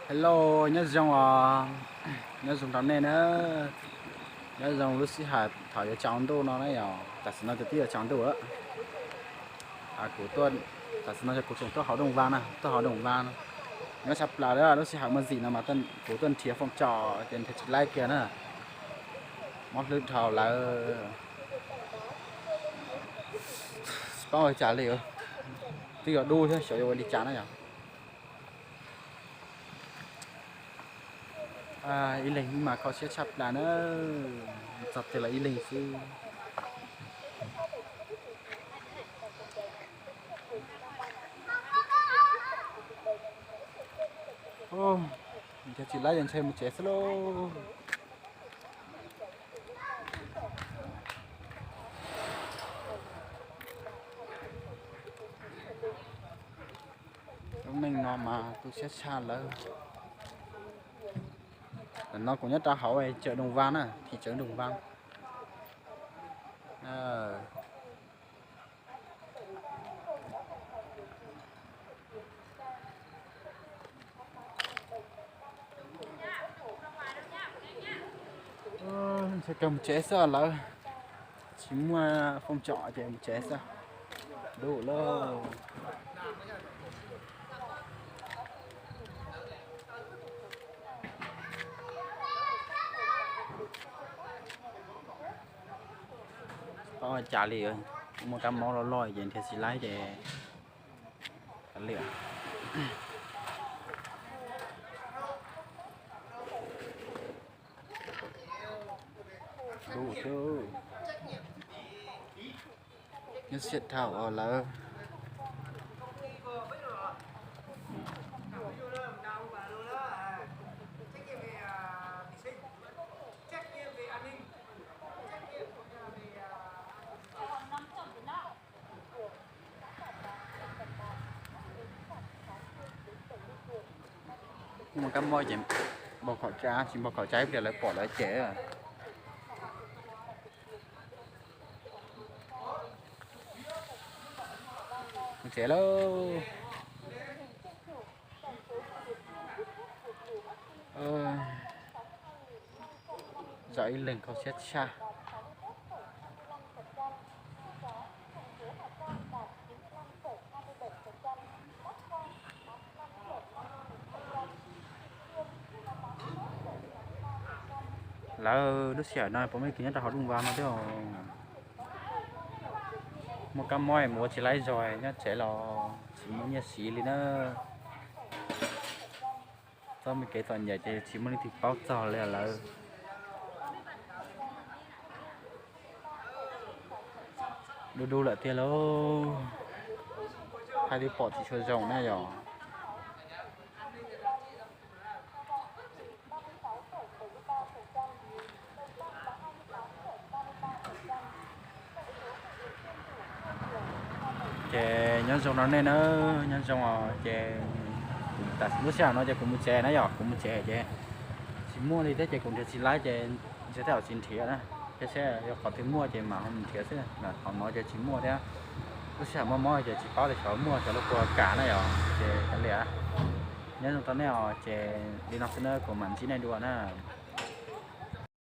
Hello, nyob zoo os, nyob zoo rau nej na. Nyob zoo lub sij hawm thaum yuav tsaus ntuj no na yom, tam sim no ces twb yuav tsaus ntuj lawm. Kuv, tam sim no ces kuv tseem tuaj hauv Dooj Vaj na, tuaj hauv Dooj Vaj no. Nyob tshaj plaws lub sij hawm muaj zim no mas kuv tuaj nrhiav foom tsom ces nrhiav tsis laib kiag na. Mob hlwb dhau lawm. Tsis paub ua cas li, twb yuav dub thiab xyov yuav ua li cas na yom. Ib leeg mas kho siab tshaj plaws na, txog twg los ib leeg xwb. Nrhiav tsis laib ces ntshe mus tsev xwb lauj. Lub neej no mas tu siab tshaj lawm. Ntawm no kuv nyob rau hauv chợ Đồng Văn na, thị trấn Đồng Văn. Ntshe kawg mus tsev xwb lawm, tsis muaj foom tsom ces mus tsev xwb. Dub lawm. Tsis paub ua cas li, muaj kab mob loj loj ces nrhiav tsis laib ces kav liam. Dub thiab. Nyob siab dhau lawm. Muaj kab mob ces npau khaum tsa, tsis npau khaum tsa ib pliag lawv pom lawv cem. Mus tsev lauj. Zam ib leeg kho siab tshaj. Lawv lub sij hawm no puas muaj kev nyob rau hauv Dooj Vaj no thiab. Muaj kab mob mus ua tsis laib zog, nyob tsev los tsis muaj nyiaj siv li na. Txoj me kev txom nyem ces tsis muaj leej twg paub txog li lawm. Du du lawm tiag lauj, hais li pom tsis tshua zoo na yom. Ces nyob zoo rau nej na, nyob zoo os. Ces lub sij hawm no ces kuv mus tsev na yom, kuv mus tsev ces tsis muaj li thiab ces kuv nrhiav tsis laib ces ntshe tej zaum tsis nrhiav na. Ces seb yog qhov twg muaj ces mam ho mus nrhiav xwb, qhov no ces tsis muaj thiab. Lub sij hawm mob mob ces tsis paub tias xyov muaj xyov lawv puas kam na yom, ces kav liam. Nyob zoo rau nej os, ces li no xwb na, kuv mam ntsib nej dua na.